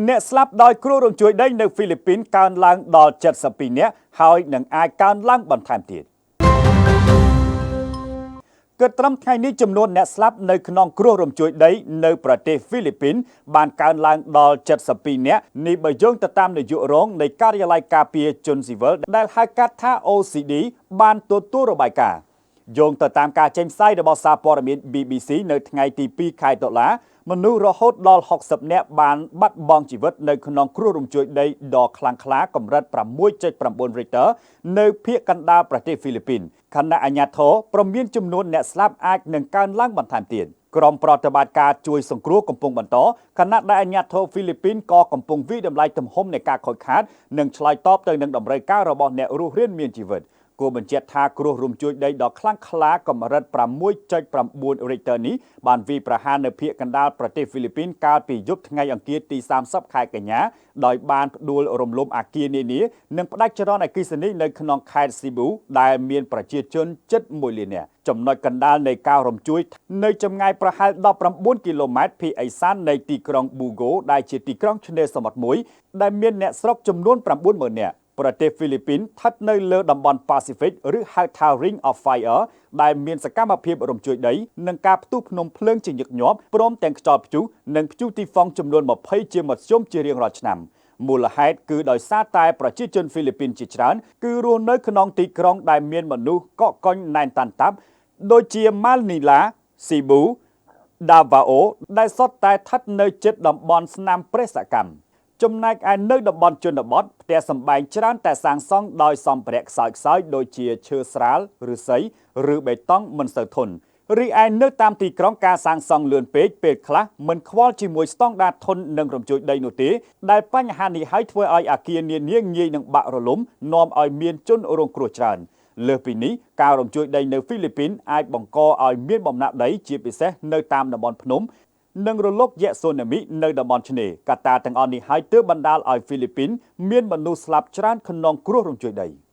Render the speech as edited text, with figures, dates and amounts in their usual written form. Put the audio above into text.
អ្នកស្លាប់ដោយគ្រោះរញ្ជួយដីនៅហ្វីលីពីនកើនឡើងដល់72នាក់ហើយនឹងអាចកើនឡើងបន្ថែមទៀតគិតត្រឹមថ្ងៃនេះចំនួនអ្នកស្លាប់នៅក្នុងគ្រោះរញ្ជួយដីនៅប្រទេសហ្វីលីពីនបានកើនឡើងដល់72នាក់នេះបើយោងទៅតាមនាយករងនៃការិយាល័យការពារជនស៊ីវិលដែលហៅកាត់ថា OCD បានទទួលរបាយការណ៍យោងទៅតាមការចេញផ្សាយរបស់សារព័ត៌មាន BBC នៅថ្ងៃទី2ខែតុលាមនុស្សរហូតដល់60នាក់បានបាត់បង់ជីវិតនៅក្នុងគ្រោះរញ្ជួយដីដ៏ខ្លាំងក្លាកម្រិត6.9 Richter នៅភាគកណ្ដាលប្រទេសហ្វីលីពីនខណៈអាជ្ញាធរព្រមានចំនួនអ្នកស្លាប់អាចនឹងកើនឡើងបន្ថែមទៀតក្រុមប្រតិបត្តិការជួយសង្គ្រោះកំពុងបន្តខណៈដែលអាជ្ញាធរហ្វីលីពីនក៏កំពុងវាយតម្លៃទំហំនៃការខូចខាតនិងឆ្លើយតបទៅនឹងតម្រូវការរបស់អ្នករស់រានមានជីវិតគួរបញ្ជាក់ថាគ្រោះរំជួយដីដ៏ខ្លាំងក្លាកម្រិត6.9 Richter នេះបានវាយប្រហារនៅភាគកណ្ដាលប្រទេសហ្វីលីពីនកាលពីយប់ថ្ងៃអង្គារទី30ខែកញ្ញាដោយបានផ្ដួលរំលំអគារនានានិងផ្ដាច់ចរន្តអគ្គិសនីនៅក្នុងខេត្តស៊ីប៊ូដែលមានប្រជាជនជិត1លាននាក់ចំណុចកណ្ដាលនៃការរំជួយនៅចម្ងាយប្រហែល19គីឡូម៉ែត្រភាគឦសាននៃទីក្រុងប៊ូហ្គោដែលជាទីក្រុងឆ្នេរសមុទ្រមួយដែលមានអ្នកស្រុកចំនួន90000នាក់ប្រទេសហ្វីលីពីនស្ថិតនៅលើតំបន់ប៉ាស៊ីហ្វិកឬហៅថា Ring of Fire ដែលមានសកម្មភាពរំជួយដីនិងការផ្ទុះភ្នំភ្លើងជាញឹកញាប់ព្រមទាំងខ្យល់ព្យុះនិងព្យុះទីហ្វុងចំនួន20ជាមធ្យមជារៀងរាល់ឆ្នាំមូលហេតុគឺដោយសារតែប្រជាជនហ្វីលីពីនជាច្រើនគឺរស់នៅក្នុងទីក្រុងដែលមានមនុស្សកកកុញណែនតាន់តាប់ដូចជាម៉ាល់នីឡាស៊ីប៊ូដាវ៉ាអូដែលសុទ្ធតែស្ថិតនៅជិតតំបន់ស្នាមប្រេះសកម្មចំណែកឯនៅតំបន់ជនបទផ្ទះសម្បែងច្រើនតែសាងសង់ដោយសម្ភារៈខ្សោយៗដូចជាឈើស្រាលឬស័យឬបេតុងមិនសូវធន់រីឯនៅតាមទីក្រុងការសាងសង់លឿនពេកពេលខ្លះមិនខ្វល់ជាមួយស្តង់ដារធន់និងរំជួយដីនោះទេដែលបញ្ហានេះហើយធ្វើឲ្យអាគារនានាងាយនឹងបាក់រលំនាំឲ្យមានជនរងគ្រោះច្រើនលើសពីនេះការរំជួយដីនៅហ្វីលីពីនអាចបង្កឲ្យមានបំណាក់ដីជាពិសេសនៅតាមតំបន់ភ្នំនិងរលកយក្សស៊ូណាមីនៅតំបន់ឆ្នេរកត្តាទាំងអស់នេះហើយទើបបណ្ដាលឲ្យហ្វីលីពីនមានមនុស្សស្លាប់ច្រើនក្នុងគ្រោះរញ្ជួយដី។